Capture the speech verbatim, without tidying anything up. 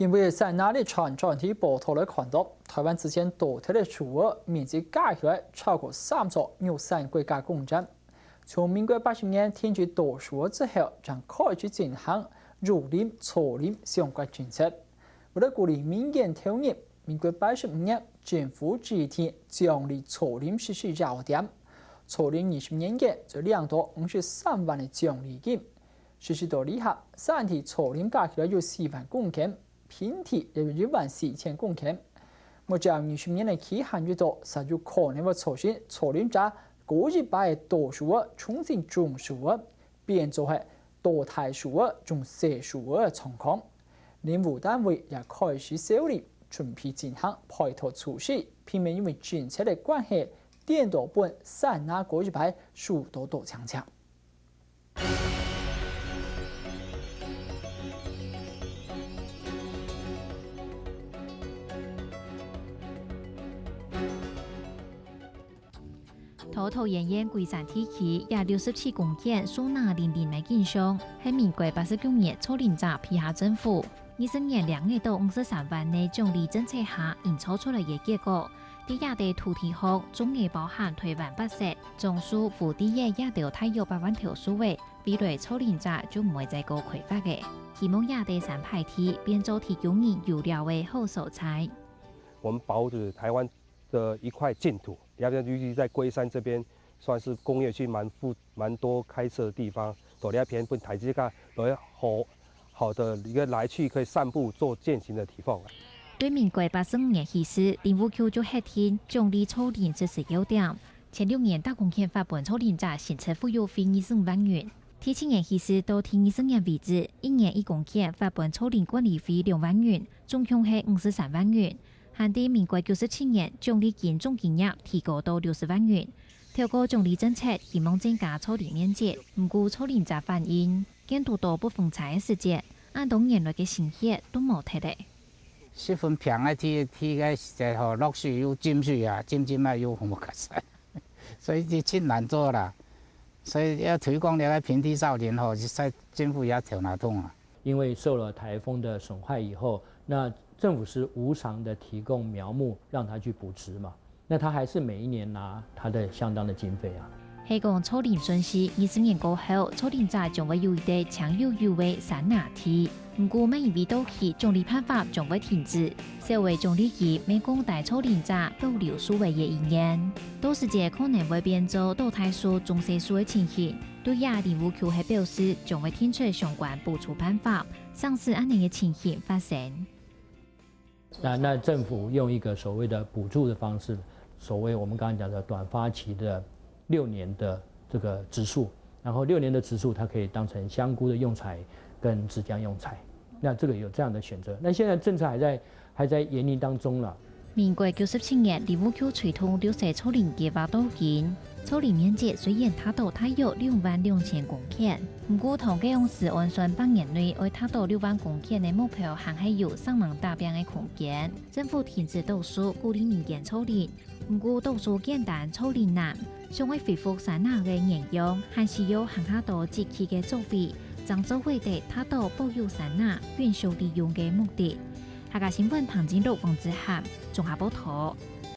因為山林立場專題報導來看到，臺灣之前倒忒个樹仔面積加起來超過三座玉山國家公園。從民國八十年停止倒樹仔之後，正開始進行育林、造林相關政策。為了鼓勵民間投入，民國八十五年政府制定獎勵造林實施要點，造林二十年間就領到五十三萬个獎勵金。 實施到這下，山地造林加起來有四萬公頃，平地也有一萬四千公頃。目前二十年个期限一到，煞有可能會造成造林者過一擺倒樹仔重新種樹仔，變做係倒大樹仔種細樹仔个狀況。林務單位也開始修理，準備進行配套措施，避免因為政策个關係，顛倒分山林過一擺樹倒倒淨淨。 桃桃園縣桂山地區這六十七公頃樹林林林个景象，係民國八十九年造林者批下政府二十年領得到五十三萬个獎勵政策下營造出來个結果。 在這兜土地項，種个包含臺灣八色樟樹、蝴蝶葉這兜大約八萬頭樹仔，未來造林者就毋會再過開發个。希望這兜山坡地變做提供人遊尞个好所在。我們保有臺灣的一塊淨土，要不然尤其在龜山這邊，算是工業區蠻富、蠻多開設的地方，到這片分大自家來好 好的一個來去可以散步做健行的地方。對民國八十五年起始，林務局就核定獎勵造林實施要點。前六年逐公頃發分造林者新增附有費二十五萬元。第七年起始到第二十年為止，一年一公頃發分造林管理費兩萬元，總共係五十三萬元。 還在民國九十七年，獎勵金總金額提高到六十萬元。透過獎勵政策，希望增加造林面積，毋過造林者反映，見堵到發風災个時節，恁多年來个心血都無忒咧。十分平个地，地个實在吼，落水又浸水啊，浸浸啊又無較善，所以就盡難做啦。所以要推廣這個平地造林吼，實在政府也頭那痛啊。 因為受了颱風的損害以後，那政府是無償的提供苗木讓他去補植嘛，那他還是每一年拿他的相當的經費啊。係講造林順序，二十年過後，造林者將會有一垤青油油个山林地。毋過，乜因為到期獎勵辦法將會停止，收个獎勵金乜降低造林者保留樹仔个意願。到時節可能會變做倒大樹種細樹个情形。 對這林務局係表示，將會定出相關補助辦法，防止恁呢个情形發生。那，那政府用一個所謂的補助的方式，所謂我們剛剛講的短發期的六年的這個植樹，然後六年的植樹，它可以當成香菇的用材跟植栽用材。那這個有這樣的選擇。那現在政策還在，還在研議當中了。 民國九十七年，林務局推動綠色造林計畫到今，造林面積雖然達到大約兩萬兩千公頃，毋過當該央時按算百年內愛達到六萬公頃个目標，還係有相當大片个空間。政府停止倒樹，鼓勵民間造林，毋過倒樹簡單，造林難，想愛恢復山林个原樣，還需要還較多積極个作為，正做會得達到保育山林、永續利用个目的。 客家新聞彭金六、黃子涵綜合報導。